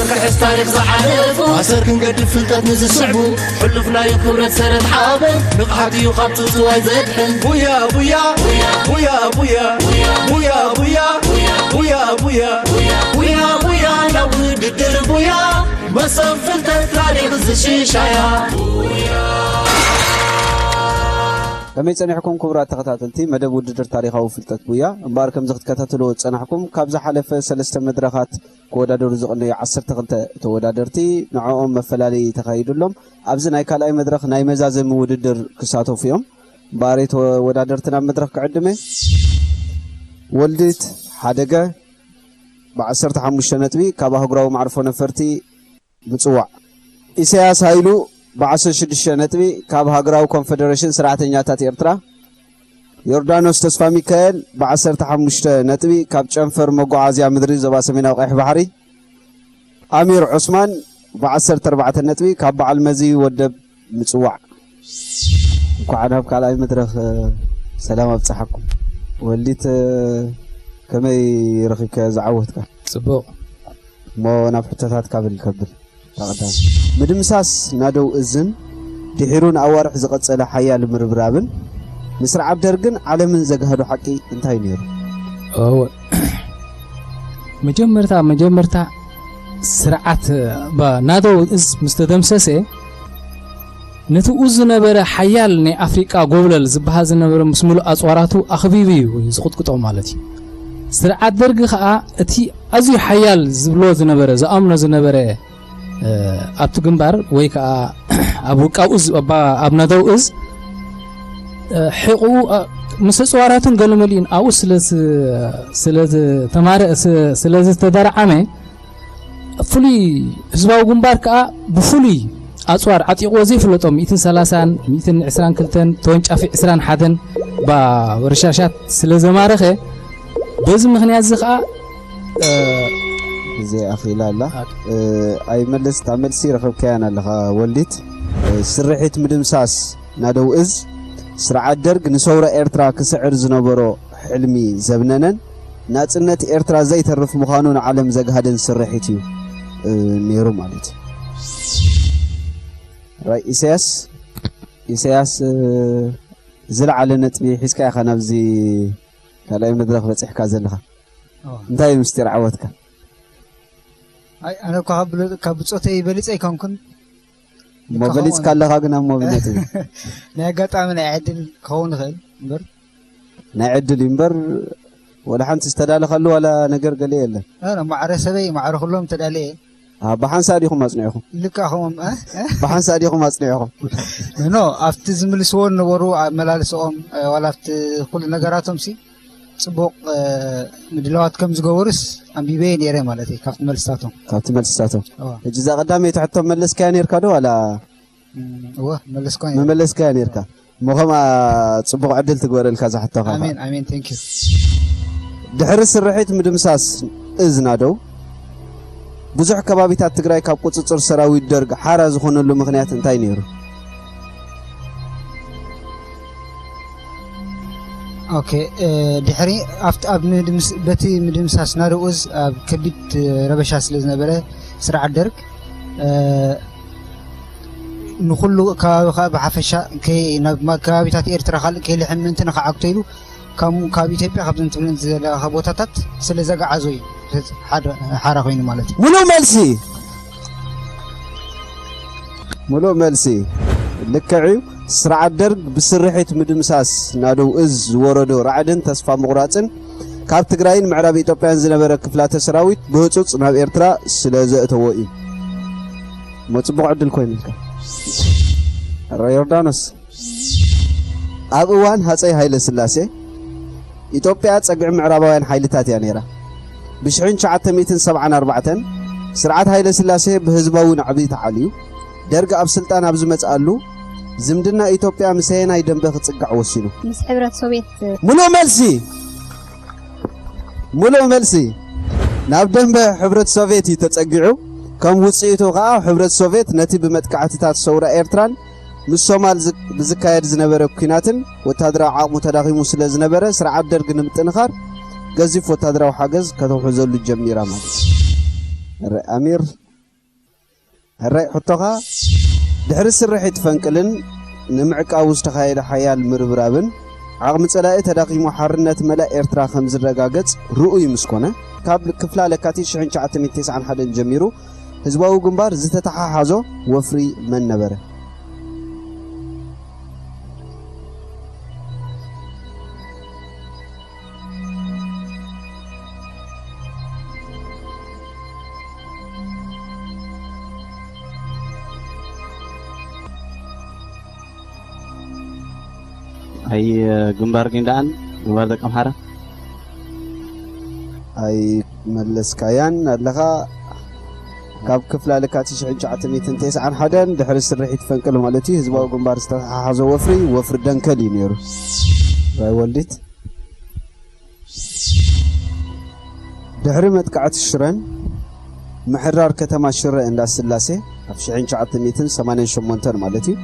ክሕስ ታሪኽ ዝሓለፉ ኣሰር ክንገድፍ ፍልጠት ንዝስዕቡ ሕሉፍ ናይ ክብረት ሰረት ሓበን ንቕሓት እዩ ካብ ትውትዋይ ዘድሕን። ቡያ ቡያ ቡያ ቡያ ቡያ ቡያ ቡያ ቡያ ቡያ ቡያ ናብ ውድድር ቡያ መሰብ ፍልጠት ታሪኽ ዝሽሻያ። ከመይ ጸኒሕኩም ክቡራት ተኸታተልቲ መደብ ውድድር ታሪኻዊ ፍልጠት ቡያ? እምበኣር ከምዚ ክትከታተልዎ ዝጸናሕኩም ካብ ዝሓለፈ ሰለስተ መድረኻት ክወዳደሩ ዝቐነዩ ዓሰርተ ክልተ ተወዳደርቲ ንዕኦም መፈላለዪ ተኻይዱሎም ኣብዚ ናይ ካልኣይ መድረኽ ናይ መዛዘሚ ውድድር ክሳተፉ እዮም። እምበኣር ተወዳደርቲ ናብ መድረኽ ክዕድመ። ወልዲት ሓደገ ብ ዓሰርተ ሓሙሽተ ነጥቢ ካብ ኣህጉራዊ መዕርፎ ነፈርቲ ምጽዋዕ። ኢሳያስ ሃይሉ ብ ዓሰርተ ሽዱሽተ ነጥቢ ካብ ሃገራዊ ኮንፈደሬሽን ሰራሕተኛታት ኤርትራ። ዮርዳኖስ ተስፋ ሚካኤል ብ ዓሰርተ ሓሙሽተ ነጥቢ ካብ ጨንፈር መጓዓዝያ ምድሪ ዞባ ሰሜናዊ ቀይሕ ባሕሪ። ኣሚር ዑስማን ብ ዓሰርተ ኣርባዕተ ነጥቢ ካብ በዓል መዚ ወደብ ምጽዋዕ። እንኳዕ ናብ ካልኣይ መድረኽ ሰላም ኣብጽሓኩም። ወልዲት ከመይ ረኺብካዮ ዝዓወትካ? ጽቡቕ። እሞ ናብ ሕቶታት ካብል ከብል። እታ ቀዳም ምድምሳስ ናደው እዝን ድሒሩ ንኣዋርሕ ዝቐጸለ ሓያል ምርብራብን ንስርዓት ደርግን ዓለምን ዘግሃዶ ሓቂ እንታይ ነይሩ? እወ። መጀመርታ መጀመርታ ስርዓት ባ ናደው እዝ ምስ ተደምሰሰ ነቲ ኡ ዝነበረ ሓያል ናይ ኣፍሪቃ ጎብለል ዝበሃል ዝነበረ ምስ ምሉእ ኣፅዋራቱ ኣኽቢቡ እዩ ዝቕጥቅጦ ማለት እዩ። ስርዓት ደርጊ ከዓ እቲ ኣዝዩ ሓያል ዝብሎ ዝነበረ ዝኣምኖ ዝነበረ ኣብቲ ግንባር ወይ ከዓ ኣብ ውቃብኡ ኣብ ናደው እዝ ሕቁኡ ምስ ኣፅዋራቱን ገለመሊኡን ኣብኡ ስለዝተማረ ስለዝተደረዓመ ፍሉይ ህዝባዊ ግንባር ከዓ ብፍሉይ ኣፅዋር ዓጢቕዎ ዘይፍለጦ ሚእትን ሰላሳን ሚእትን ዕስራን ክልተን ተወንጫፊ ዕስራን ሓደን ባ ረሻሻት ስለ ዘማረኸ በዚ ምኽንያት እዚ ከዓ ግዜ ኣኺላ ኣላ ኣይመለስ እታ መልሲ ረኸብካያን ኣለኻ ወልዲት ስርሒት ምድምሳስ ናደው እዝ ስርዓት ደርግ ንሰውራ ኤርትራ ክስዕር ዝነበሮ ሕልሚ ዘብነነን ናጽነት ኤርትራ ዘይተርፍ ምዃኑ ንዓለም ዘግሃደን ስርሒት እዩ ነይሩ ማለት እዩ። ራይ ኢሳያስ ኢሳያስ ዝለዓለ ነጥቢ ሒዝካ ኢኻ ናብዚ ካልኣይ መድረኽ በጺሕካ ዘለኻ። እንታይ እዩ ምስጢር ዓወትካ? ኣይ ኣነ እኳ ካብ ብጾተይ በሊጸ ኣይኮንኩን እሞ በሊጽካ ኣለኻ ግን እሞ ብነጥቢ ናይ ኣጋጣሚ ናይ ዕድል ክኸውን ይኽእል እምበር ናይ ዕድል እዩ እምበር ወላ ሓንቲ ዝተዳለኻሉ ዋላ ነገር ገለ የለን። ማዕረ ሰበይ ማዕረ ኩሎም ተዳለየ ብሓንሳእ ዲኹም ኣጽኒዕኹም? ልክዕ ከምኦም ብሓንሳእ ዲኹም ኣጽኒዕኹም? ኖ ኣብቲ ዝምልስዎ ዝነበሩ ኣመላልስኦም ዋላ ኣብቲ ኩሉ ነገራቶም ሲ ጽቡቕ ምድላዋት ከም ዝገበሩስ ኣንቢበየ ነይረ ማለት እዩ ካብቲ መልስታቶም። ካብቲ መልስታቶም። ሕጂ እዛ ቀዳመይቲ ሕቶ መለስካያ ነይርካ ዶ ዋላ? እወ መለስኳ ነይረ። መመለስካያ ነይርካ። እሞ ከምኣ ጽቡቕ ዕድል ትግበረልካ እዛ ሕቶኻ። ኣሜን ኣሜን። Thank you። ድሕሪ ስርሒት ምድምሳስ እዝ ናደው ብዙሕ ከባቢታት ትግራይ ካብ ቁጽጽር ሰራዊት ደርግ ሓራ ዝኾነሉ ምኽንያት እንታይ ነይሩ? ኦኬ ድሕሪ ኣብቲ ኣብ ምድምስ በቲ ምድምሳስ ናደው እዝ ኣብ ከቢድ ረበሻ ስለ ዝነበረ ስርዓት ደርግ ንኹሉ ከባቢ ከዓ ብሓፈሻ ከይ ናብ ማ- ከባቢታት ኤርትራ ካልእ ከይልሕም ምእንቲ ንኸዓግቶ ኢሉ ካብ ካብ ኢትዮጵያ ካብዘን ትብለን ዘለኻ ቦታታት ስለ ዘገዓዞ እዩ ሓደ ሓራ ኮይኑ ማለት እዩ። ሙሉእ መልሲ ሙሉእ መልሲ ልክዕ እዩ። ስርዓት ደርግ ብስርሒት ምድምሳስ ናደው እዝ ዝወረዶ ራዕድን ተስፋ ምቑራፅን ካብ ትግራይን ምዕራብ ኢትዮጵያን ዝነበረ ክፍላተ ሰራዊት ብህፁፅ ናብ ኤርትራ ስለ ዘእተዎ እዩ። እሞ ፅቡቕ ዕድል ኮይኑልካ። ዮርዳኖስ ኣብ እዋን ሃፀይ ሃይለ ስላሴ ኢትዮጵያ ፀግዒ ምዕራባውያን ሓይልታት እያ ነይራ። ብሽሕን ትሽዓተ ሚእትን ሰብዓን ኣርባዕተን ስርዓት ሃይለ ስላሴ ብህዝባዊ ናዕቢ ተዓልዩ ደርግ ኣብ ስልጣን ኣብ ዝመፅኣሉ ዝምድና ኢትዮጵያ ምስ ኣየናይ ደንበ ክፅጋዕ ወሲኑ? ምስ ሕብረት ሶቬት። ሙሉእ መልሲ! ሙሉእ መልሲ! ናብ ደንበ ሕብረት ሶቬት እዩ ተፀጊዑ። ከም ውፅኢቱ ከዓ ሕብረት ሶቬት ነቲ ብመጥቃዕትታት ሰውራ ኤርትራን ምስ ሶማል ብዝካየድ ዝነበረ ኲናትን ወታደራዊ ዓቕሙ ተዳኺሙ ስለ ዝነበረ ስርዓት ደርግ ንምጥንኻር ገዚፍ ወታደራዊ ሓገዝ ከተውሕዘሉ ጀሚራ ማለት እዩ። ኣረ ኣሚር ሕራይ ሕቶኻ፣ ድሕሪ ስርሒት ፈንቅልን ንምዕቃቡ ዝተኻየደ ሓያል ምርብራብን፣ ዓቕሚ ጸላኢ ተዳኺሙ ሓርነት መላእ ኤርትራ ከም ዝረጋገጽ ርኡይ ምስ ኮነ፣ ካብ ክፍላ ለካቲት ሽሕን ትሽዓተ ሚእትን ተስዓን ሓደን ጀሚሩ ህዝባዊ ግንባር ዝተተሓሓዞ ወፍሪ መን ነበረ? ኣይ ግንባር ጊንዳዕን ግንባር ደቀምሓረ። ኣይ መለስካያን ኣለኻ። ካብ ክፍላ ለካቲት ሽሕን ትሽዓተ ሚእትን ተስዓን ሓደን ድሕሪ ስርሒት ፈንቅል ማለት እዩ ህዝባዊ ግንባር ዝተተሓሓዘ ወፍሪ፣ ወፍሪ ደንከል እዩ ነይሩ። ራይ ወልዲት። ድሕሪ መጥቃዕቲ ሽረን ምሕራር ከተማ ሽረ እንዳ ስላሴ ኣብ ሽሕን ትሽዓተ ሚእትን ሰማንያን ሸሞንተን ማለት እዩ፣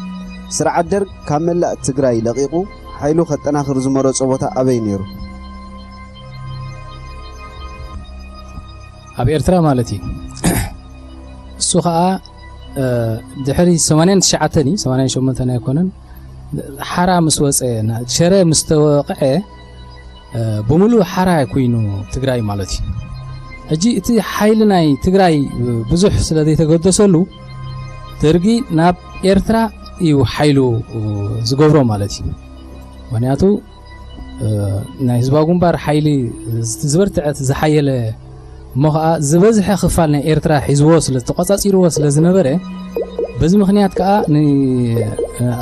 ስርዓት ደርግ ካብ መላእ ትግራይ ለቒቑ ሓይሉ ከጠናኽር ዝመረጾ ቦታ ኣበይ ነይሩ? ኣብ ኤርትራ ማለት እዩ። እሱ ኸዓ ድሕሪ ሰማንያን ትሽዓተን እዩ፣ ሰማንያን ሸሞንተን ኣይኮነን፣ ሓራ ምስ ወፀ፣ ሽረ ምስ ተወቕዐ፣ ብምሉእ ሓራ ኮይኑ ትግራይ ማለት እዩ። ሕጂ እቲ ሓይሊ ናይ ትግራይ ብዙሕ ስለ ዘይተገደሰሉ፣ ደርጊ ናብ ኤርትራ እዩ ሓይሉ ዝገብሮ ማለት እዩ። ምክንያቱ ናይ ህዝባዊ ግንባር ሓይሊ ዝበርትዐት ዝሓየለ እሞ ከዓ ዝበዝሐ ክፋል ናይ ኤርትራ ሒዝዎ ስለ ተቋፃፂርዎ ስለ ዝነበረ፣ በዚ ምክንያት ከዓ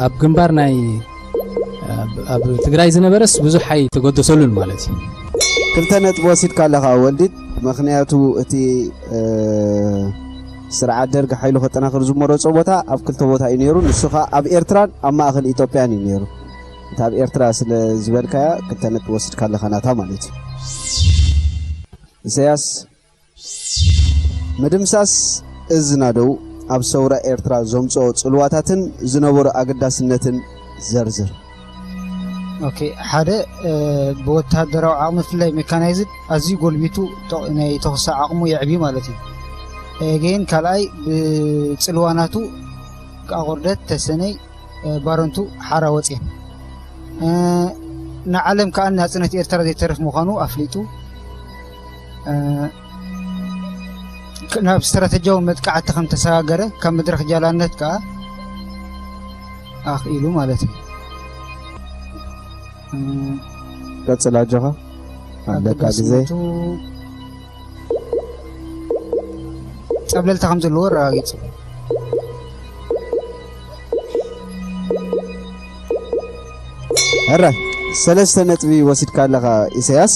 ኣብ ግንባር ናይ ኣብ ትግራይ ዝነበረስ ብዙሕ ኣይተገደሰሉን ማለት እዩ። ክልተ ነጥቢ ወሲድካ ኣለኻ ወልዲት። ምክንያቱ እቲ ስርዓት ደርግ ሓይሉ ከጠናኽር ዝመረፆ ቦታ ኣብ ክልተ ቦታ እዩ ነይሩ። ንሱ ከዓ ኣብ ኤርትራን ኣብ ማእኸል ኢትዮጵያን እዩ ነይሩ። እታ ኣብ ኤርትራ ስለ ዝበልካያ ክልተ ነጥቢ ወሲድካ ኣለኻ ናታ ማለት እዩ። ኢሳያስ፣ ምድምሳስ እዝ ናደው ኣብ ሰውራ ኤርትራ ዘምፅኦ ፅልዋታትን ዝነበሮ ኣገዳስነትን ዘርዝር። ኦኬ፣ ሓደ ብወታደራዊ ዓቕሚ ብፍላይ ሜካናይዝድ ኣዝዩ ጎልቢቱ ናይ ተኹሲ ዓቕሙ የዕቢ ማለት እዩ። ግን ካልኣይ ብፅልዋናቱ ኣቑርደት፣ ተሰነይ፣ ባረንቱ ሓራ ወፅየን ንዓለም ከዓ ናፅነት ኤርትራ ዘይተርፍ ምዃኑ ኣፍሊጡ ናብ ስትራተጂያዊ መጥቃዕቲ ከም ተሰጋገረ ካብ መድረኽ ጃላነት ከዓ ኣኽኢሉ ማለት እዩ። ቀፅል ኣጆኻ ኣለካ ግዜ። ጸብለልታ ከም ዘለዎ ኣረጋጊጹ። ሕረ ሰለስተ ነጥቢ ወሲድካ ኣለኻ ኢሳያስ።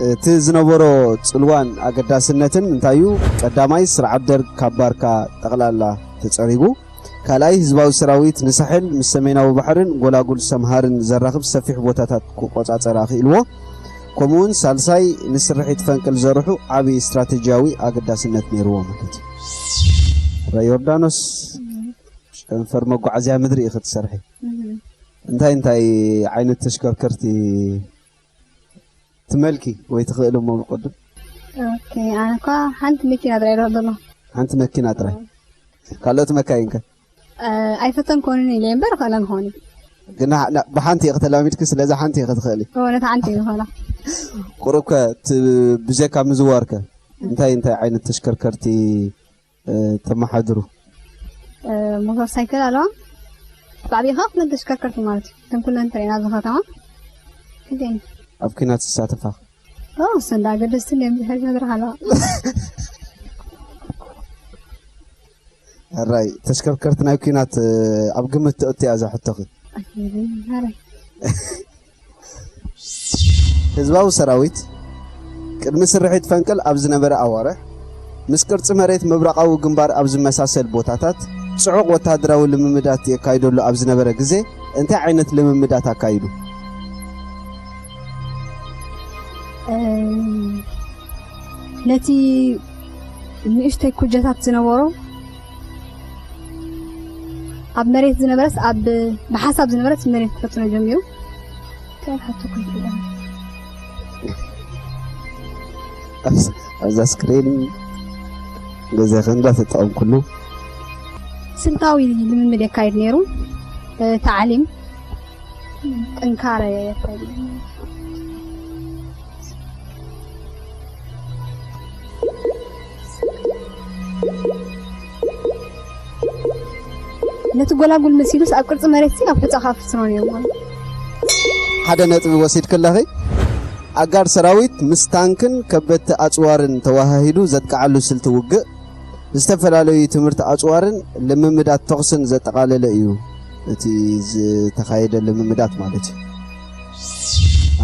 እቲ ዝነበሮ ጽልዋን ኣገዳስነትን እንታይ እዩ? ቀዳማይ፣ ስርዓት ደርግ ካብ ባርካ ጠቕላላ ተጸሪጉ። ካልኣይ፣ ህዝባዊ ሰራዊት ንሳሕል ምስ ሰሜናዊ ባሕርን ጎላጉል ሰምሃርን ዘራኽብ ሰፊሕ ቦታታት ክቆጻጸር ኣኽኢልዎ። ከምኡውን ሳልሳይ፣ ንስርሒት ፈንቅል ዘርሑ ዓቢ ስትራተጂያዊ ኣገዳስነት ነይርዎ ማለት እዩ። ዮርዳኖስ፣ ጨንፈር መጓዓዝያ ምድሪ ኢኺ ትሰርሒ። እንታይ እንታይ ዓይነት ተሽከርከርቲ ትመልኪ ወይ ትኽእሊ እሞ ብቅድም? ኦኬ፣ ኣነ እኳ ሓንቲ መኪና ጥራይ እየ ዘለኹ። ሓንቲ መኪና ጥራይ። ካልኦት መካይን ከ? ኣይፈተንኮንን ኢለ እምበር እኽእለን ኾኒ። ግን ብሓንቲ ኢኺ ተላሚድኪ፣ ስለዚ ሓንቲ ኢኺ ትኽእሊ። እወ፣ ነታ ሓንቲ እየ ዝኽእላ። ቁሩብ ከ ብጀካ ምዝዋር ከ እንታይ እንታይ ዓይነት ተሽከርከርቲ ተመሓድሩ? ሞተር ሳይክል ኣለዋ። ብዓብዪ ከዓ ኩለን ተሽከርከርቲ ማለት እዩ። እተን ኩለን ትርእየና ኣብዚ ከተማ። ኣብ ኲናት ዝሳተፋ? ኦ፣ እሰን ዳ ኣገደስቲ እንድዮም ዝሕል ነግርኻ ኣለዋ። ሕራይ፣ ተሽከርከርቲ ናይ ኲናት ኣብ ግምት ተእትያ እዛ ሕቶኺ። ህዝባዊ ሰራዊት ቅድሚ ስርሒት ፈንቅል ኣብ ዝነበረ ኣዋርሕ፣ ምስ ቅርጺ መሬት ምብራቓዊ ግንባር ኣብ ዝመሳሰል ቦታታት ጽዑቕ ወተሃደራዊ ልምምዳት የካይደሉ ኣብ ዝነበረ ግዜ፣ እንታይ ዓይነት ልምምዳት ኣካይዱ? ነቲ ንእሽተይ ኩጀታት ዝነበሮ ኣብ መሬት ዝነበረስ ኣብ ብሓሳብ ዝነበረስ መሬት ክፈትኖ ጀሚሩ። እንታይ ሓቶ ኮንኩ ኣብዛ ስክሪን ገዘኸ እንዳተጠቐምኩሉ ስልታዊ ልምምድ የካይድ ነይሩ። እ፣ ታዕሊም ጥንካረ የካይድ። ነቲ ጎላጉል መሲሉስ ኣብ ቅርጺ መሬት ኣብ ሕጻ ከፍስሮ ነይሩ። ሓደ ነጥቢ ወሲድክለኺ። ኣጋር ሰራዊት ምስ ታንክን ከበድቲ ኣጽዋርን ተዋሃሂዱ ዘጥቅዓሉ ስልቲ ውግእ፣ ዝተፈላለዩ ትምህርቲ ኣጽዋርን ልምምዳት ተኹስን ዘጠቓለለ እዩ። እቲ ዝተኻየደ ልምምዳት ማለት እዩ።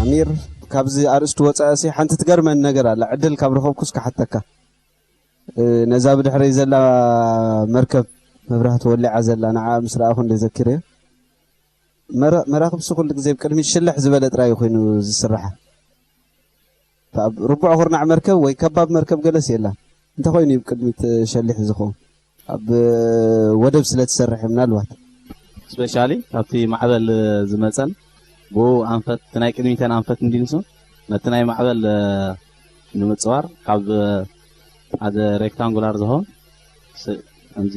ኣሚር፣ ካብዚ ኣርእስቲ ወጻእሲ ሓንቲ ትገርመን ነገር ኣላ። ዕድል ካብ ረኸብኩስ ክሓተካ። እ፣ ነዛ ብድሕረይ ዘላ መርከብ መብራህቲ ወሊዓ ዘላ ንዓ ምስ ረኣኹ እንደ ዘኪረዮ። መራ-፣ መራኽብሲ ኩሉ ግዜ ብቅድሚት ሽልሕ ዝበለ ጥራይ ኮይኑ ዝስርሓ። ኣብ ርቡዕ ኩርናዕ መርከብ ወይ ከባብ መርከብ ገለስ የላን። እንተኾይኑ እዩ ብቅድሚት ሸሊሕ ዝኸውን። ኣብ ወደብ ስለ ትሰርሕ ምናልባት። ስፔሻሊ ካብቲ ማዕበል ዝመፀን ብኡ ኣንፈት እቲ ናይ ቅድሚተን ኣንፈት እንዲንሱ ነቲ ናይ ማዕበል ንምፅዋር ካብ ሓደ ሬክታንጉላር ዝኸውን ስ-፣ ከምዚ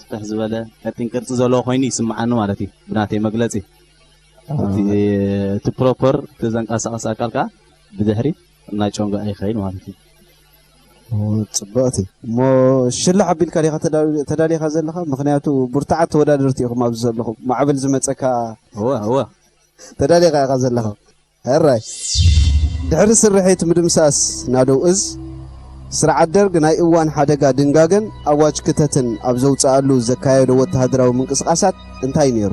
ስፍሕ ዝበለ ቀጢን ቅርፂ ዘለዎ ኮይኑ ይስምዓኒ ማለት እዩ ብናተይ መግለፂ። እቲ፣ እቲ ፕሮፐር እቲ ዘንቀሳቐስ ኣካል ከዓ ብድሕሪ እናጨንጎ ኣይኸይድ ማለት እዩ። ኦ፣ ጽብቕቲ። እሞ ሽልሕ ኣቢልካ ዲኻ ተዳ-፣ ተዳሊኻ ዘለኻ? ምኽንያቱ ብርቱዓት ተወዳደርቲ ኢኹም ኣብዚ ዘለኹም። ማዕበል ዝመጸካ እወ፣ እወ። ተዳሊኻ ኢኻ ዘለኻ። ሕራይ። ድሕሪ ስርሒት ምድምሳስ ናደው እዝ፣ ስርዓት ደርግ ናይ እዋን ሓደጋ ድንጋገን ኣዋጅ ክተትን ኣብ ዘውጽኣሉ ዘካየዶ ወተሃደራዊ ምንቅስቓሳት እንታይ ነይሩ?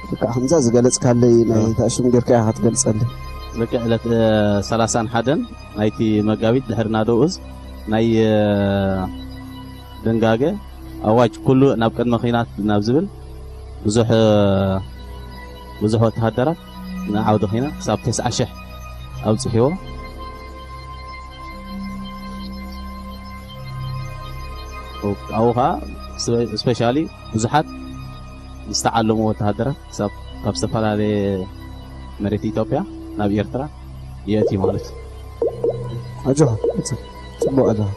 ልክዕ ከምዛ ዝገለጽካለይ ናይ እታ ሽም ጌርካ ኢኻ ትገልጸለይ። ልክዕ ዕለት፣ እ፣ ሰላሳን ሓደን ናይቲ መጋቢት ድሕሪ ናደው እዝ ናይ፣ እ፣ ድንጋገ ኣዋጅ ኩሉ ናብ ቅድመ ኲናት ናብ ዝብል ብዙሕ፣ እ፣ ብዙሕ ወተሃደራት ንዓውዲ ኲናት ክሳብ ተስዓ ሽሕ ኣብጽሕዎ። ኣብኡ ኸዓ ስፔ-፣ ስፔሻሊ ብዙሓት ዝተዓለሙ ወተሃደራት ክሳብ ካብ ዝተፈላለየ መሬት ኢትዮጵያ ናብ ኤርትራ የእትዩ ማለት እዩ። ኣጆኻ፣ ጽቡቕ ኣለኻ።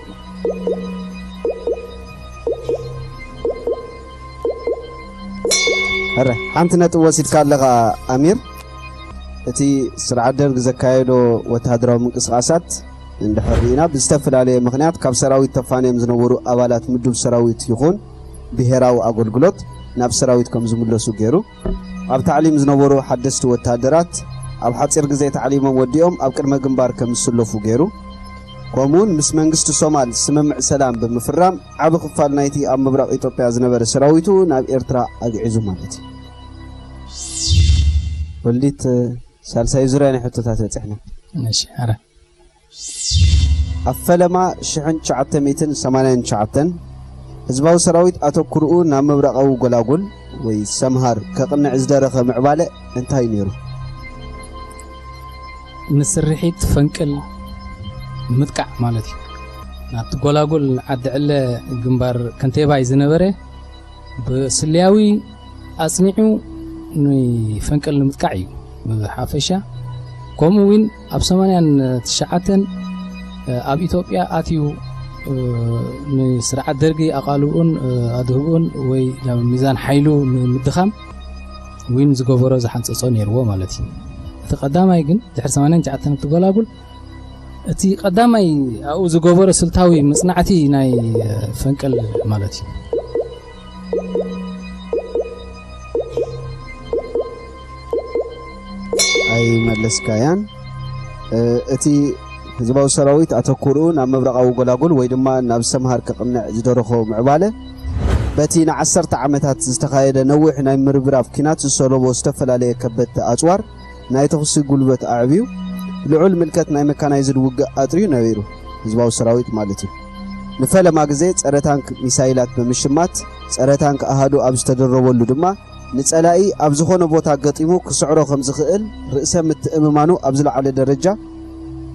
ሕረ፣ ሓንቲ ነጥቢ ወሲድካ ኣለኻ ኣሚር። እቲ ስርዓት ደርግ ዘካየዶ ወተሃደራዊ ምንቅስቓሳት እንድሕር ርኢና፣ ብዝተፈላለየ ምኽንያት ካብ ሰራዊት ተፋንዮም ዝነበሩ ኣባላት ምዱብ ሰራዊት ይኹን ብሄራዊ ኣገልግሎት ናብ ሰራዊት ከም ዝምለሱ ገይሩ፣ ኣብ ታዕሊም ዝነበሩ ሓደስቲ ወተሃደራት ኣብ ሓጺር ግዜ ታዕሊሞም ወዲኦም ኣብ ቅድመ ግንባር ከም ዝስለፉ ገይሩ፣ ከምኡውን ምስ መንግስቲ ሶማል ስምምዕ ሰላም ብምፍራም ዓቢ ክፋል ናይቲ ኣብ ምብራቕ ኢትዮጵያ ዝነበረ ሰራዊቱ ናብ ኤርትራ ኣግዒዙ ማለት እዩ። ወልዲት፣ ሳልሳይ ዙርያ ናይ ሕቶታት በጺሕና። እሺ፣ ሕረ። ኣብ ፈለማ ሽሕን ትሽዓተ ሚእትን ሰማንያን ትሽዓተን ህዝባዊ ሰራዊት ኣተኩርኡ ናብ ምብራቓዊ ጎላጉል ወይ ሰምሃር ከቕንዕ ዝደረኸ ምዕባለ እንታይ ነይሩ? ንስርሒት ፈንቅል ምጥቃዕ ማለት እዩ። ናብቲ ጎላጉል ዓዲ ዕለ ግንባር ከንቴባይ ዝነበረ ብስልያዊ ኣጽኒዑ ንፈንቅል ንምጥቃዕ እዩ ብሓፈሻ። ከምኡ እውን ኣብ ሰማንያን ትሽዓተን ኣብ ኢትዮጵያ ኣትዩ፣ እ፣ ንስርዓት ደርጊ ኣቓልብኡን፣ እ፣ ኣድህብኡን ወይ ናብ ሚዛን ሓይሉ ንምድኻም እውን ዝገበሮ ዝሓንጸጾ ነይርዎ ማለት እዩ። እቲ ቀዳማይ ግን ድሕሪ ሰማንያን ትሽዓተን እትጎላጉል እቲ ቀዳማይ ኣብኡ ዝገበሮ ስልታዊ መጽናዕቲ ናይ፣ እ፣ ፈንቅል ማለት እዩ። ኣይመለስካያን። እ፣ እቲ ህዝባዊ ሰራዊት ኣተኩርኡ ናብ ምብራቓዊ ጎላጉል ወይ ድማ ናብ ሰምሃር ክቕንዕ ዝደረኾ ምዕባለ፣ በቲ ንዓሰርተ ዓመታት ዝተኻየደ ነዊሕ ናይ ምርብራብ ኲናት ዝሰለቦ ዝተፈላለየ ከበድቲ ኣጽዋር ናይ ተኹሲ ጉልበት ኣዕብዩ፣ ልዑል ምልከት ናይ መካናይዝድ ውግእ ኣጥርዩ ነይሩ፣ ህዝባዊ ሰራዊት ማለት እዩ። ንፈለማ ግዜ ጸረ ታንክ ሚሳይላት ብምሽማት፣ ጸረ ታንክ ኣሃዱ ኣብ ዝተደረበሉ ድማ፣ ንጸላኢ ኣብ ዝኾነ ቦታ ገጢሙ ክስዕሮ ከም ዝኽእል ርእሰ ምትእምማኑ ኣብ ዝለዓለ ደረጃ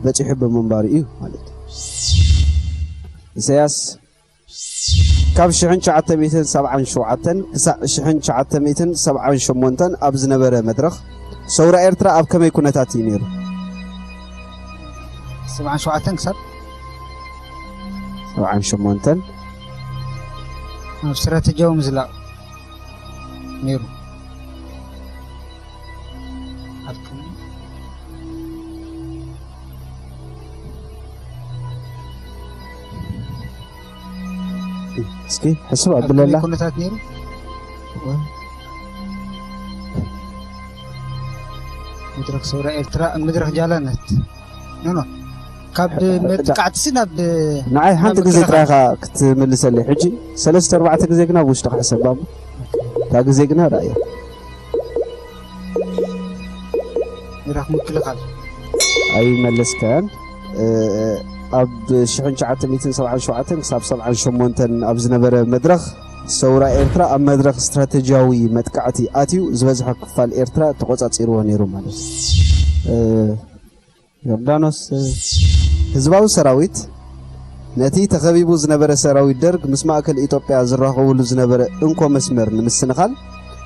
በጺሑ ብምንባሩ እዩ ማለት እዩ። ኢሳያስ፣ ካብ ሽሕን ትሽዓተ ሚእትን ሰብዓን ሸውዓተን ክሳዕ ሽሕን ትሽዓተ ሚእትን ሰብዓን ሸሞንተን ኣብ ዝነበረ መድረኽ፣ ሰውራ ኤርትራ ኣብ ከመይ ኩነታት እዩ ነይሩ? ሰብዓን ሸውዓተን ክሳብ ሰብዓን ሸሞንተን ኣብ ስትራተጂያዊ ምዝላቕ ነይሩ። ኣብ ከም እስኪ ሕስብ ኣብ ኣብለላ። ኩነታት ነይሩ። መድረክ ሰውራ ኤርትራ፣ መድረክ ጃላነት። ኖ፣ ኖ። ካብ መጥቃዕትሲ ናብ ንዓይ ሓንቲ ናብ ግዜ ምክልኻል። ጥራይ ኢኻ ክትምልሰለይ። ሕጂ ሰለስተ ኣርባዕተ ግዜ ግና ኣብ ውሽጥኻ ሕሰባ እሞ። እታ ግዜ ግና ርኣያ። መድረክ ምክልኻል። ኣይመለስካያን። እ፣ ኣብ ሽሕን ትሽዓተ ሚእትን ሰብዓን ሸውዓተን ክሳብ ሰብዓን ሸሞንተን ኣብ ዝነበረ መድረኽ ሰውራ ኤርትራ ኣብ መድረኽ ስትራተጂያዊ መጥቃዕቲ ኣትዩ ዝበዝሐ ክፋል ኤርትራ ተቖጻጺርዎ ነይሩ ማለት እዩ። እ፣ ዮርዳኖስ፣ እ፣ ህዝባዊ ሰራዊት ነቲ ተኸቢቡ ዝነበረ ሰራዊት ደርግ ምስ ማእከል ኢትዮጵያ ዝራኸቡሉ ዝነበረ እንኮ መስመር ንምስንኻል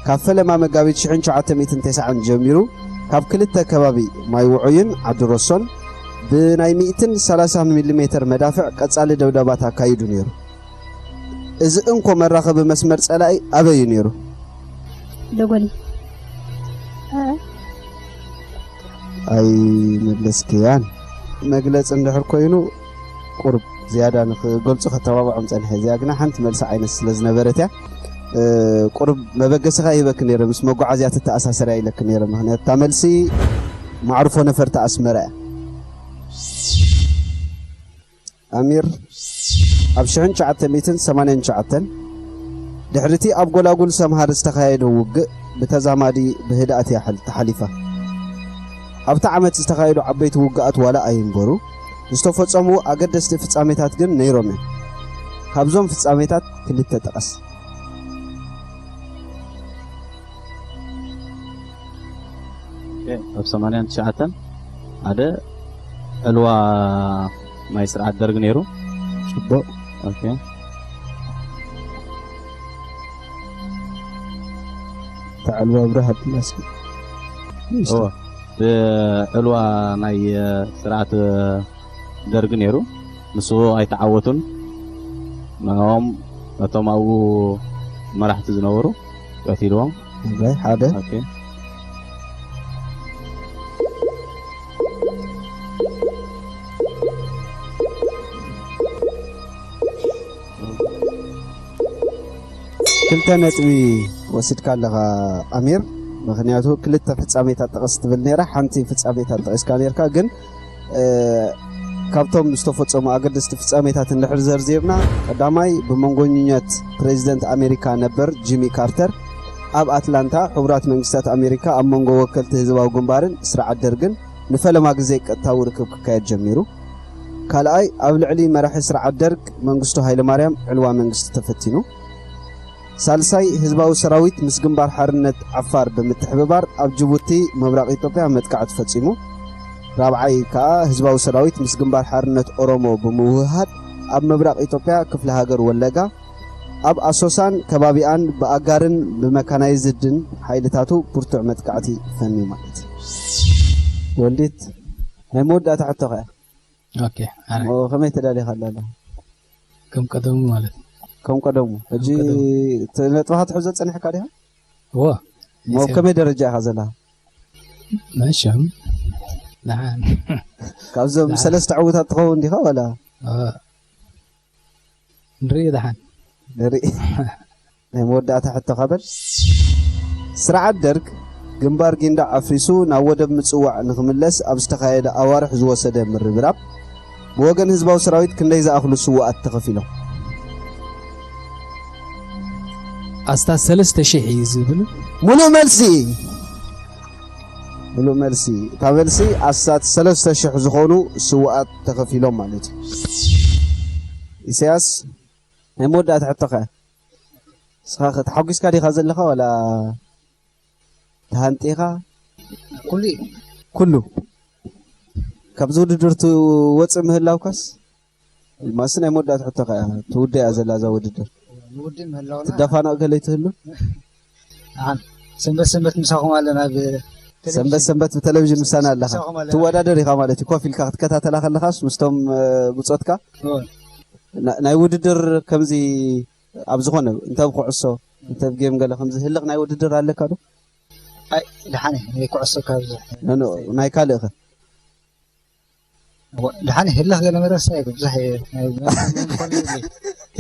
ካብ ፈለማ መጋቢት ሽሕን ትሽዓተ ሚእትን ተስዓን ጀሚሩ ካብ ክልተ ከባቢ ማይ ውዑይን ዓዲ ሮሶን ብናይ ሚእትን ሰላሳን ሚሊ ሜተር መዳፍዕ ቀጻሊ ደብዳባት ኣካይዱ ነይሩ። እዚ እንኮ መራኸቢ መስመር ጸላኢ ኣበይ እዩ ነይሩ? ደጎሊ። ኣይመለስክያን። መግለጺ እንድሕር ኮይኑ ቁሩብ ዝያዳ ንኽገልጹ ከተባብዖም ጸኒሐ። እዚኣ ግና ሓንቲ መልሲ ዓይነት ስለ ዝነበረት እያ። እ፣ ቁሩብ መበገሲ ከኣ ይህበኪ ነይረ፣ ምስ መጓዓዝያ ትተኣሳሰር እያ ኢለኪ ነይረ። ምኽንያቱ እታ መልሲ መዕርፎ ነፈርቲ ኣስመራ እያ። ኣሚር ኣብ ሽሕን ትሽዓተ ሚእትን ሰማንያን ትሽዓተን ድሕሪቲ ኣብ ጎላጉል ሰምሃር ዝተኻየደ ውግእ ብተዛማዲ ብህድኣት እያ ሓል-፣ ተሓሊፋ። ኣብቲ ዓመት ዝተኻየዱ ዓበይቲ ውግኣት ዋላ ኣይንበሩ፣ ዝተፈጸሙ ኣገደስቲ ፍጻሜታት ግን ነይሮም እዮም። ካብዞም ፍጻሜታት ክልተ ጥቐስ። ኦኬ፣ ኣብ ሰማንያን ትሽዓተን ሓደ ዕልዋ ናይ ስርዓት ደርግ ነይሩ። ጽቡቕ። ኦኬ። ተዓልዋ ኣብርሃ ብላስ እዎ፣ ብዕልዋ ናይ ስርዓት ደርግ ነይሩ። ንሱ ኣይተዓወቱን። ንዕኦም ነቶም ኣብኡ መራሕቲ ዝነበሩ ቀቲልዎም። እምበይ ሓደ ኦኬ። ክልተ ነጥቢ ወሲድካ ኣለኻ ኣሚር። ምኽንያቱ ክልተ ፍጻሜታት ጥቕስ ትብል ነይራ፣ ሓንቲ ፍጻሜታት ጠቒስካ ነይርካ። ግን እ፣ ካብቶም ዝተፈጸሙ ኣገደስቲ ፍጻሜታት እንድሕር ዘርዚርና፣ ቀዳማይ ብመንጎኝነት ፕሬዚደንት ኣሜሪካ ነበር ጂሚ ካርተር ኣብ ኣትላንታ ሕቡራት መንግስታት ኣሜሪካ ኣብ መንጎ ወከልቲ ህዝባዊ ግንባርን ስርዓት ደርግን ንፈለማ ግዜ ቀጥታዊ ርክብ ክካየድ ጀሚሩ። ካልኣይ ኣብ ልዕሊ መራሒ ስርዓት ደርግ መንግስቱ ሃይለማርያም ዕልዋ መንግስቲ ተፈቲኑ። ሳልሳይ ህዝባዊ ሰራዊት ምስ ግንባር ሓርነት ዓፋር ብምትሕብባር ኣብ ጅቡቲ ምብራቕ ኢትዮጵያ መጥቃዕቲ ፈጺሙ። ራብዓይ ከኣ ህዝባዊ ሰራዊት ምስ ግንባር ሓርነት ኦሮሞ ብምውህሃድ ኣብ ምብራቕ ኢትዮጵያ ክፍለ ሃገር ወለጋ ኣብ ኣሶሳን ከባቢኣን ብኣጋርን ብመካናይዝድን ሓይልታቱ ብርቱዕ መጥቃዕቲ ፈንዩ ማለት እዩ። ወልዲት ናይ መወዳእታ ሕቶ ከኣ ኦኬ፣ ኣረ ሞ ከመይ ተዳሊኻ ኣለኻ? ከም ቀደሙ ማለት ነው። ከም ቀደሙ ሕጂ እቲ ነጥብኻ ትሕዞ ጸኒሕካ ዲኻ? እዎ ሞ ከመይ ደረጃ ኢኻ ዘለኻ? መቸም ደሓን ካብዞም ሰለስተ ዕዉታት ትኸውን ዲኻ ወላ? እ፣ ንርኢ ደሓን ንርኢ። ናይ መወዳእታ ሕቶ ካበል ስርዓት ደርግ ግንባር ጊንዳዕ ኣፍሪሱ ናብ ወደብ ምጽዋዕ ንኽምለስ ኣብ ዝተኻየደ ኣዋርሕ ዝወሰደ ምርብራብ ብወገን ህዝባዊ ሰራዊት ክንደይ ዝኣኽሉ ስውኣት ተኸፊሎም? ኣስታት ሰለስተ ሽሕ እዩ ዝብል ሙሉእ መልሲ ሙሉእ መልሲ እታ መልሲ ኣስታት ሰለስተ ሽሕ ዝኾኑ ስውኣት ተኸፊሎም ማለት እዩ። ኢሳያስ ናይ መወዳእታ ሕቶ ከ ንስኻ ተሓጒስካ ዲኻ ዘለኻ ዋላ ተሃንጢኻ? ኩሉ እዩ። ኩሉ ካብዚ ውድድር ትወፅእ ምህላውካስ ማስ ናይ መወዳእታ ሕቶ ከ ትውደያ ዘላ እዛ ውድድር ንውድእ ምህላውና ትደፋነቕ ገለ ትህሉ? ኣን ሰንበት ሰንበት ምሳኹም ኣለና ኣብ ሰንበት ሰንበት ብቴሌቪዥን ምሳና ኣለኻ ምሳኹም ኣለና። ትወዳደር ኢኻ ማለት እዩ። ኮፍ ኢልካ ክትከታተላ ከለኻስ ምስቶም እ፣ ብጾትካ እዎ። ና- ናይ ውድድር ከምዚ ኣብ ዝኾነ እንተ ኣብ ኩዕሶ እንተ ኣብ ጌም ገለ ከምዚ ህልኽ ናይ ውድድር ኣለካ ዶ? ኣይ ድሓን ናይ ኩዕሶ ካብ ብዙሕ ኖ፣ ኖ፣ ናይ ካልእኸ? ድሓን ህልኽ ገለ መረሳ ብዙሕ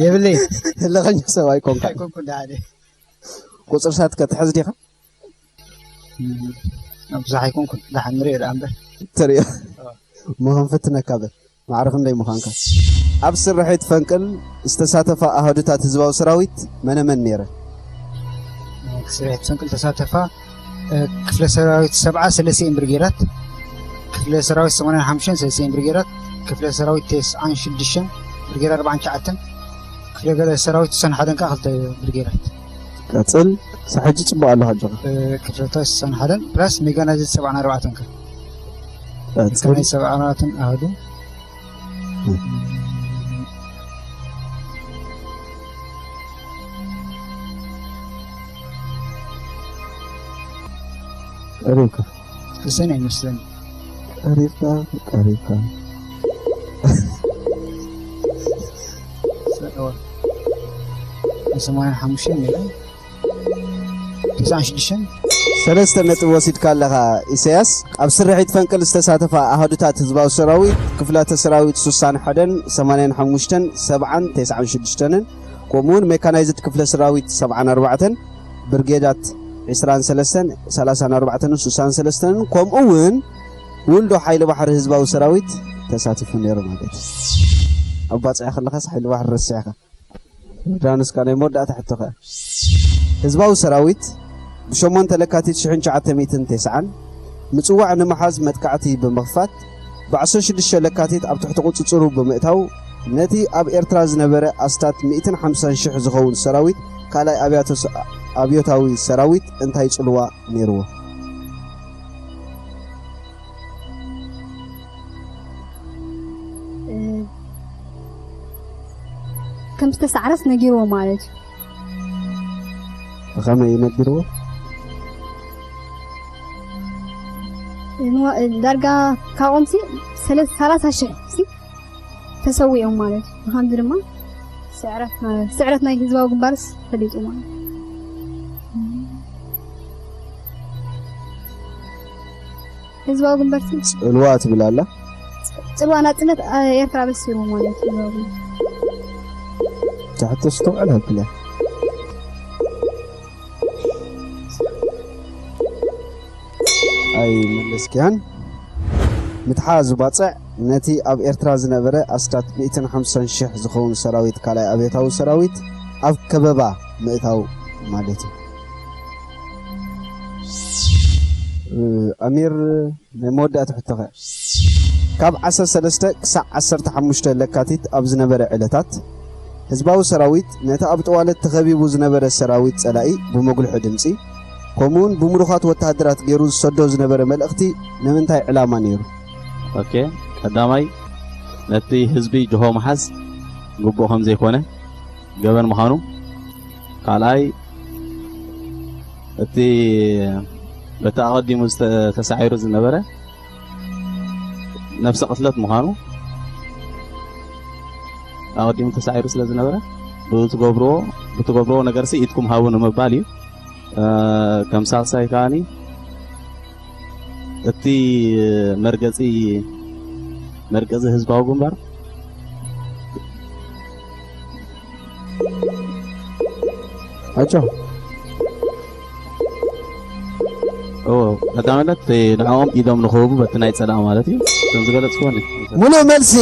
የብለይ። ህልኸኛ ሰብ ኣይኮንካ። ኣይኮንኩ ድሓን ቁፅርታት ከትሕዝ ዲኻ? ብዙሕ ኣይኮንኩን። ድሓን ንሪኦ ደኣ እምበር ተሪኦ ሞ ክንፍትነካ በል። ማዕረ ክንደይ ምዃንካ? ኣብ ስርሒት ፈንቅል ዝተሳተፋ ኣሃዱታት ህዝባዊ ሰራዊት መነመን ነይረ? ስርሒት ፈንቅል ተሳተፋ ክፍለ ሰራዊት ሰብዓ ሰለስቲኤን ብርጌዳት፣ ክፍለ ሰራዊት ሰማንያን ሓሙሽተን ሰለስቲኤን ብርጌዳት፣ ክፍለ ሰራዊት ተስዓን ሽዱሽተን ብርጌድ ኣርባዓን ትሽዓተን፣ ክፍለ ሰራዊት ስሳን ሓደን ከዓ ክልተ ብርጌዳት። ቀፅል። ሳሕጂ ፅቡቅ ኣለኻ ኣጆኻ። ክፍለ ሰራዊት ስሳን ሓደን ፕላስ ሜካናይዝድ ሰብዓን ኣርባዕተን ከ ቀፅል። ናይ ሰብዓን ኣርባዕተን ኣሃዱ ቀሪብካ እሰን ኣይመስለኒ ቀሪብካ ቀሪብካ ሰማንያን ሓሙሽተን ነይረ ተስዓን ሽዱሽተን ሰለስተ ነጥቢ ወሲድካ ኣለኻ ኢሳያስ። ኣብ ስርሒት ፈንቅል ዝተሳተፋ ኣሃዱታት ህዝባዊ ሰራዊት ክፍላተ ሰራዊት ስሳን ሓደን ሰማንያን ሓሙሽተን ሰብዓን ተስዓን ሽዱሽተንን ከምኡ እውን ሜካናይዝድ ክፍለ ሰራዊት ሰብዓን ኣርባዕተን ብርጌዳት ዕስራን ሰለስተን ሰላሳን ኣርባዕተንን ስሳን ሰለስተንን ከምኡ እውን ውልዶ ሓይሊ ባሕሪ ህዝባዊ ሰራዊት ተሳቲፉ ነይሩ ማለት እዩ። ኣብ ባፅዕ ከለኻስ ሓይሊ ባሕሪ ረሲዕካ። ዳንስካ ናይ መወዳእታ ሕቶ ከ ህዝባዊ ሰራዊት ብሸሞንተ ለካቲት ሽሕን ትሽዓተ ሚእትን ተስዓን ምጽዋዕ ንምሓዝ መጥቃዕቲ ብምኽፋት ብ ዓሰርተ ሽዱሽተ ለካቲት ኣብ ትሕቲ ቁጽጽሩ ብምእታው ነቲ ኣብ ኤርትራ ዝነበረ ኣስታት ሚእትን ሓምሳን ሽሕ ዝኸውን ሰራዊት ካልኣይ ኣብያተ ስ- ኣብዮታዊ ሰራዊት እንታይ ጽልዋ ነይርዎ? ከም ዝተሳዕረስ ነጊርዎ ማለት እዩ። ብኸመይ ነጊርዎ? ንዋ- ዳርጋ ካብኦምሲ ሰለ- ሰላሳ ሽሕ ሲ ተሰዊኦም ማለት እዩ። ብኸምዚ ድማ ስዕረት ማለት ስዕረት ናይ ህዝባዊ ግንባርስ ፈሊጡ ማለት እዩ። ህዝባዊ ግንባር ሲ ጽልዋ ትብል ኣላ። ጽልዋ ናጽነት አ- ኤርትራ በሲሩ ማለት እዩ። ህዝባዊ ግንባር ትሕቶ ስተውዕል ኣብለ ኣይመለስክያን። ምትሓዝ ባጽዕ ነቲ ኣብ ኤርትራ ዝነበረ ኣስታት ሚእትን ሓምሳን ሽሕ ዝኸውን ሰራዊት ካልኣይ ኣብዮታዊ ሰራዊት ኣብ ከበባ ምእታው ማለት እዩ። እ፣ ኣሚር ናይ መወዳእታ ሕቶኸ? ካብ ዓሰርተ ሰለስተ ክሳዕ ዓሰርተ ሓሙሽተ ለካቲት ኣብ ዝነበረ ዕለታት ህዝባዊ ሰራዊት ነቲ ኣብ ጠዋለት ተኸቢቡ ዝነበረ ሰራዊት ጸላኢ ብመጉልሒ ድምጺ ከምኡውን ብምሩኻት ወተሃደራት ገይሩ ዝሰዶ ዝነበረ መልእኽቲ ንምንታይ ዕላማ ነይሩ? ኦኬ፣ ቀዳማይ ነቲ ህዝቢ ጅሆ ምሓዝ ግቡእ ከም ዘይኮነ ገበን ምዃኑ፣ ካልኣይ እቲ በቲ ኣቐዲሙ ዝተ- ተሳዒሩ ዝነበረ ነፍሰ ቅትለት ምዃኑ ኣቐዲሙ ተሳዒሩ ስለ ዝነበረ ብትገብርዎ ብትገብርዎ ነገርሲ ኢድኩም ሃቡ ንምባል እዩ። እ፣ ከም ሳልሳይ ከዓኒ እቲ መርገጺ መርገጺ ህዝባዊ ግንባር ኣጆ ኦ ቀዳምነት ንዕኦም ኢዶም ንኽህቡ በቲ ናይ ጸላእ ማለት እዩ። ከም ዝገለጽኩዎ ሙሉእ መልሲ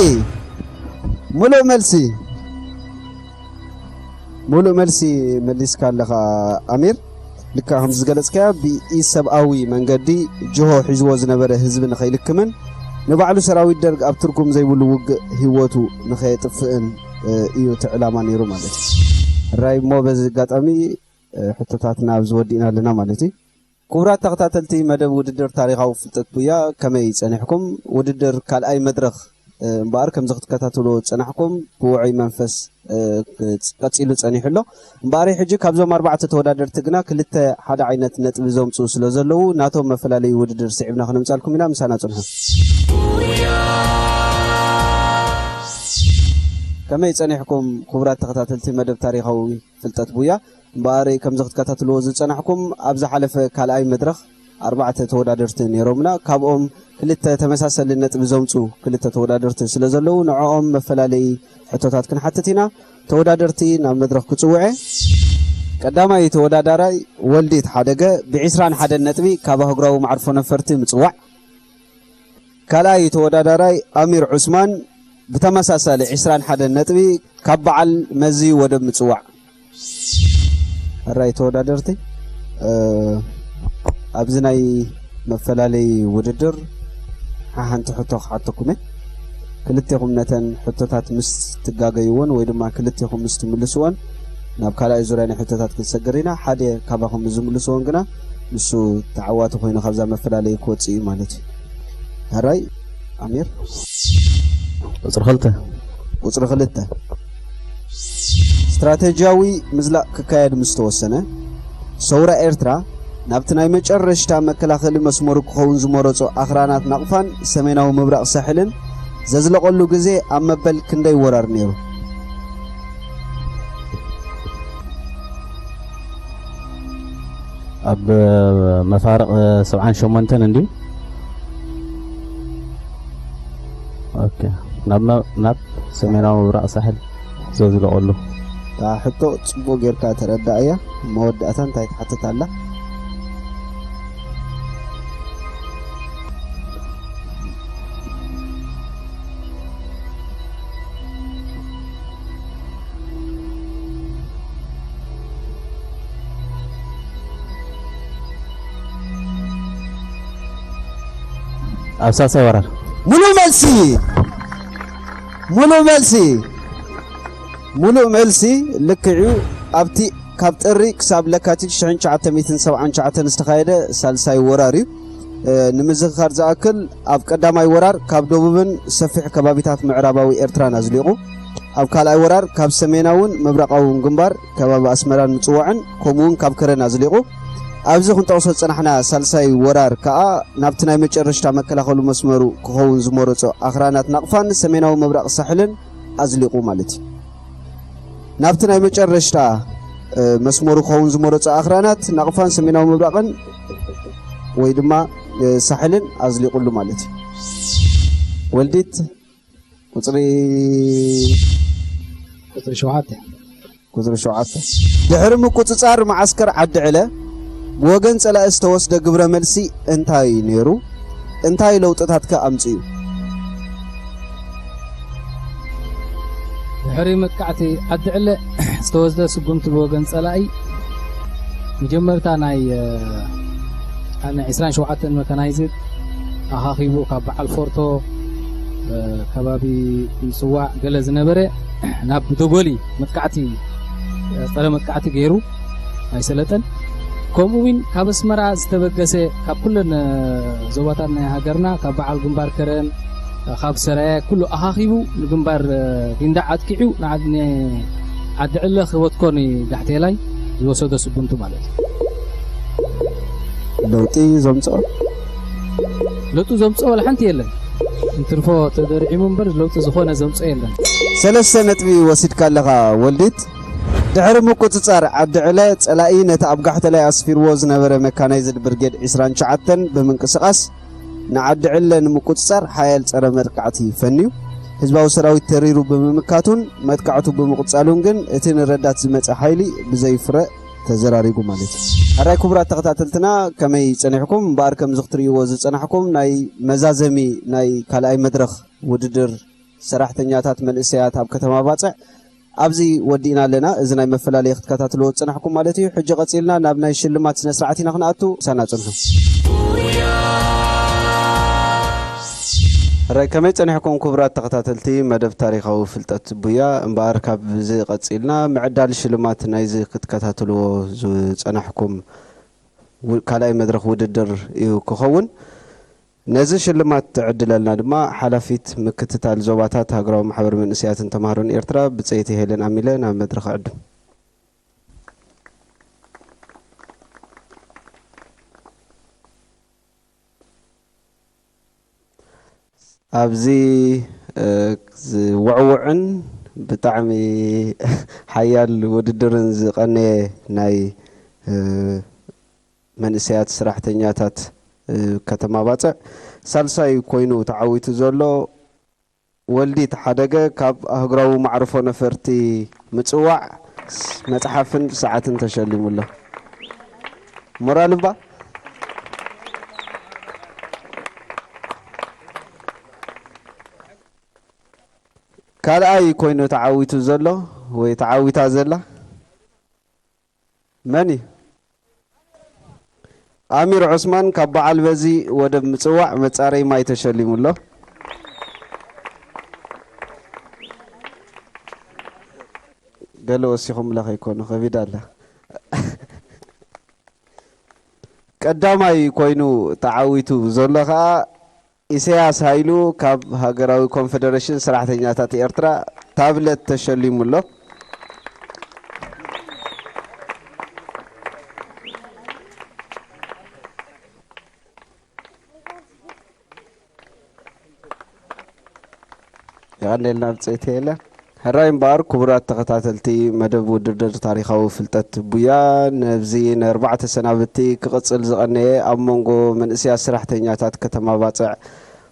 ሙሉእ መልሲ ሙሉእ መልሲ መሊስካ ኣለኻ ኣሚር። ልካ ከም ዝገለጽካዮ ብኢሰብኣዊ መንገዲ ጅሆ ሒዝዎ ዝነበረ ህዝቢ ንኸይልክምን ንባዕሉ ሰራዊት ደርግ ኣብ ትርጉም ዘይብሉ ውግእ ህይወቱ ንኸየጥፍእን እ፣ እዩ እቲ ዕላማ ነይሩ ማለት እዩ። ሕራይ እሞ በዚ ኣጋጣሚ እ፣ ሕቶታትና ኣብዚ ወዲእና ኣለና ማለት እዩ። ክቡራት ተኸታተልቲ መደብ ውድድር ታሪኻዊ ፍልጠት ቡያ ከመይ ጸኒሕኩም? ውድድር ካልኣይ መድረኽ እ፣ እምበኣር ከምዚ ክትከታተልዎ ዝጸናሕኩም ብውዑይ መንፈስ እ፣ ቀጺሉ ጸኒሑ ኣሎ። እምበኣር ሕጂ ካብዞም ኣርባዕተ ተወዳደርቲ ግና ክልተ ሓደ ዓይነት ነጥቢ ዘምጽኡ ስለ ዘለዉ ናቶም መፈላለዩ ውድድር ስዒብና ክነምጻልኩም ኢና። ምሳና ጽንሑ። ከመይ ጸኒሕኩም ክቡራት ተኸታተልቲ መደብ ታሪኻዊ ፍልጠት ቡያ? እምበኣር ከምዚ ክትከታተልዎ ዝጸናሕኩም ኣብ ዝሓለፈ ካልኣይ መድረኽ ኣርባዕተ ተወዳደርቲ ነይሮምና። ካብኦም ክልተ ተመሳሰሊ ነጥቢ ዘምጹ ክልተ ተወዳደርቲ ስለ ዘለዉ ንዕኦም መፈላለዪ ሕቶታት ክንሓትት ኢና። ተወዳደርቲ ናብ መድረኽ ክጽውዐ። ቀዳማይ ተወዳዳራይ ወልዲት ሓደገ ብ ዕስራን ሓደን ነጥቢ ካብ ኣህጉራዊ መዓርፎ ነፈርቲ ምጽዋዕ። ካልኣይ ተወዳዳራይ ኣሚር ዑስማን ብተመሳሳሊ ዕስራን ሓደን ነጥቢ ካብ በዓል መዚ ወደብ ምጽዋዕ። ሕራይ ተወዳደርቲ፣ እ፣ ኣብዚ ናይ መፈላለዪ ውድድር ሓንቲ ሕቶ ክሓተኩም እየ። ክልቴኹም ነተን ሕቶታት ምስ ትጋገይዎን ወይ ድማ ክልቴኹም ምስ ትምልስዎን ናብ ካልኣይ ዙርያ ናይ ሕቶታት ክንሰግር ኢና። ሓደ ካባኹም ምስ ዝምልስዎን ግና ንሱ ተዓዋቲ ኮይኑ ካብዛ መፈላለዪ ክወጽእ እዩ ማለት እዩ። ሕራይ ኣሚር። ቁጽሪ ክልተ። ቁጽሪ ክልተ። ስትራተጂያዊ ምዝላቕ ክካየድ ምስ ተወሰነ፣ ሰውራ ኤርትራ ናብቲ ናይ መጨረሽታ መከላኸሊ መስመሩ ክኸውን ዝመረጾ ኣኽራናት ናቕፋን ሰሜናዊ ምብራቕ ሳሕልን ዘዝለቐሉ ግዜ ኣብ መበል ክንደይ ወራር ነይሩ? ኣብ መፋርቕ ሰብዓን ሸሞንተን እንድዩ። ኦኬ። ናብ መ-፣ ናብ ሰሜናዊ ምብራቕ ሳሕል ዘዝለቐሉ። እታ ሕቶ ጽቡቕ ጌርካ ተረዳእያ። መወዳእታ እንታይ ትሓትት ኣላ? ኣብ ሳልሳይ ወራር። ሙሉእ መልሲ፣ ሙሉእ መልሲ፣ ሙሉእ መልሲ። ልክዕ እዩ። ኣብቲ ካብ ጥሪ ክሳብ ለካቲት ሽሕን ትሽዓተ ሚእትን ሰብዓን ትሽዓተን ዝተኻየደ ሳልሳይ ወራር እዩ። እ፣ ንምዝኽኻር ዝኣክል፣ ኣብ ቀዳማይ ወራር ካብ ደቡብን ሰፊሕ ከባቢታት ምዕራባዊ ኤርትራን ኣዝሊቑ፣ ኣብ ካልኣይ ወራር ካብ ሰሜናውን ምብራቓውን ግንባር ከባቢ ኣስመራን ምጽዋዕን ከምኡውን ካብ ከረን ኣዝሊቑ፣ ኣብዚ ክንጠቕሶ ዝጸናሕና ሳልሳይ ወራር ከኣ ናብቲ ናይ መጨረሽታ መከላኸሉ መስመሩ ክኸውን ዝመረጾ ኣኽራናት ናቕፋን ሰሜናዊ ምብራቕ ሳሕልን ኣዝሊቑ ማለት እዩ። ናብቲ ናይ መጨረሽታ፣ እ፣ መስመሩ ክኸውን ዝመረጾ ኣኽራናት ናቕፋን ሰሜናዊ ምብራቕን ወይ ድማ፣ እ፣ ሳሕልን ኣዝሊቑሉ ማለት እዩ። ወልዲት ቁጽሪ ቁጽሪ ሸውዓተ። ቁጽሪ ሸውዓተ። ድሕሪ ምቁጽጻር መዓስከር ዓዲ ዕለ ብወገን ጸላኢ ዝተወስደ ግብረ መልሲ እንታይ ነይሩ? እንታይ ለውጥታት ከ ኣምጺኡ? ድሕሪ መጥቃዕቲ ዓዲ ዕለ ዝተወስደ ስጉምቲ ብወገን ጸላኢ፣ መጀመርታ ናይ፣ እ፣ ናይ ዕስራን ሸውዓተን መካናይዝድ ኣኻኺቡ ካብ በዓል ፎርቶ፣ እ፣ ከባቢ ምጽዋዕ ገለ ዝነበረ ናብ ደጎሊ መጥቃዕቲ፣ እ፣ ጸረ መጥቃዕቲ ገይሩ ኣይሰለጠን። ከምኡ እውን ካብ ኣስመራ ዝተበገሰ ካብ ኩለን፣ እ፣ ዞባታት ናይ ሃገርና ካብ በዓል ግንባር ከረን፣ እ፣ ካብ ሰራየ ኩሉ ኣኻኺቡ ንግንባር፣ እ፣ ጊንዳዕ ኣጥቂዑ ንዓድ-፣ ንዓዲ ዕለ ክበትኮ ንጋሕቴላይ ዝወሰዶ ስጉምቲ ማለት እዩ። ለውጢ ዘምጽኦ? ለውጢ ዘምጽኦ ዋላ ሓንቲ የለን። እንትርፎ ተደርዒሙ እምበር ለውጢ ዝኾነ ዘምጽኦ የለን። ሰለስተ ነጥቢ ወሲድካ ኣለኻ ወልዲት። ድሕሪ ምቁጽጻር ዓዲ ዕለ፣ ጸላኢ ነቲ ኣብ ጋሕተላይ ኣስፊርዎ ዝነበረ መካናይዝድ ብርጌድ ዕስራን ትሽዓተን ብምንቅስቓስ ንዓዲ ዕለ ንምቁጽጻር ሓያል ጸረ መጥቃዕቲ ፈንዩ፣ ህዝባዊ ሰራዊት ተሪሩ ብምምካቱን መጥቃዕቱ ብምቕጻሉን ግን እቲ ንረዳት ዝመጸ ሓይሊ ብዘይ ፍረ ተዘራሪጉ ማለት እዩ። ሕራይ ክቡራት ተኸታተልትና፣ ከመይ ጸኒሕኩም? እምበኣር ከምዚ ክትርእይዎ ዝጸናሕኩም ናይ መዛዘሚ ናይ ካልኣይ መድረኽ ውድድር ሰራሕተኛታት መንእሰያት ኣብ ከተማ ባጽዕ ኣብዚ ወዲእና ኣለና። እዚ ናይ መፈላለዪ ክትከታተልዎ ዝጸናሕኩም ማለት እዩ። ሕጂ ቀጺልና ናብ ናይ ሽልማት ስነ ስርዓት ኢና ክንኣቱ። ሳና ጽንሑ። ሕራይ ከመይ ጸኒሕኩም ክቡራት ተኸታተልቲ መደብ ታሪኻዊ ፍልጠት ቡያ? እምበኣር ካብዚ ቀጺልና ምዕዳል ሽልማት ናይዚ ክትከታተልዎ ዝጸናሕኩም ው-፣ ካልኣይ መድረኽ ውድድር እዩ ክኸውን። ነዚ ሽልማት ትዕድለልና ድማ ሓላፊት ምክትታል ዞባታት ሃገራዊ ማሕበር መንእሰያትን ተማሃሮን ኤርትራ ብጸይቲ ሄለን ኣሚለ ናብ መድረኽ እዕድም። ኣብዚ፣ እ፣ ዝውዕውዕን ብጣዕሚ ሓያል ውድድርን ዝቐነየ ናይ መንእሰያት ሰራሕተኛታት ከተማ ባጽዕ ሳልሳይ ኮይኑ ተዓዊቱ ዘሎ ወልዲት ሓደገ ካብ ኣህጉራዊ ማዕርፎ ነፈርቲ ምጽዋዕ መጽሓፍን ሰዓትን ተሸሊሙ ኣሎ። ሞራል እባ። ካልኣይ ኮይኑ ተዓዊቱ ዘሎ ወይ ተዓዊታ ዘላ መን እዩ? ኣሚር ዑስማን ካብ በዓል በዚ ወደብ ምጽዋዕ መጻረይ ማይ ተሸሊሙ ኣሎ። ገለ ወሲኹምላ ከይኮኑ ከቢድ ኣላ። ቀዳማይ ኮይኑ ተዓዊቱ ዘሎ ከኣ ኢሳያስ ሃይሉ ካብ ሃገራዊ ኮንፈደሬሽን ሰራሕተኛታት ኤርትራ ታብለት ተሸሊሙ ኣሎ። የቐኔልና ብጽእቲ የለ። ሕራይ እምበኣር ክቡራት ተኸታተልቲ መደብ ውድድር ታሪኻዊ ፍልጠት ቡያ፣ ነብዚ ንኣርባዕተ ሰናብቲ ክቕጽል ዝቐነየ ኣብ መንጎ መንእስያት ስራሕተኛታት ከተማ ባጽዕ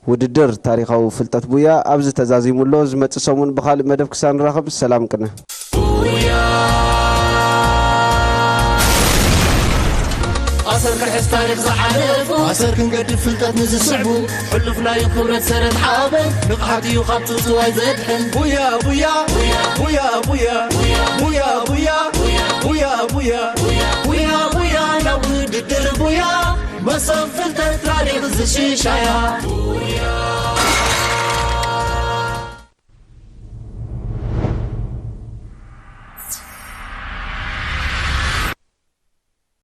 ውድድር ታሪኻዊ ፍልጠት ቡያ ኣብዚ ተዛዚሙ ኣሎ። ዝመጽእ ሰሙን ብኻልእ መደብ ክሳብ ንራኸብ ሰላም ቅነ። ኣሰር ክሕዝ ታሪኽ ዝሓለፉ ኣሰር ክንገድፍ ፍልጠት ንዝስዕቡ ሕሉፍናዩ ክብረት ሰረት ሓበን ንቕሓት እዩ ካብ ትውትዋይ ዘድሕን ቡያ ቡያ ቡያ ቡያ ቡያ ቡያ ቡያ ቡያ ቡያ ቡያ ናብ ውድድር ቡያ መሰብ ፍልጠት ታሪኽ ዝሽሻያ ቡያ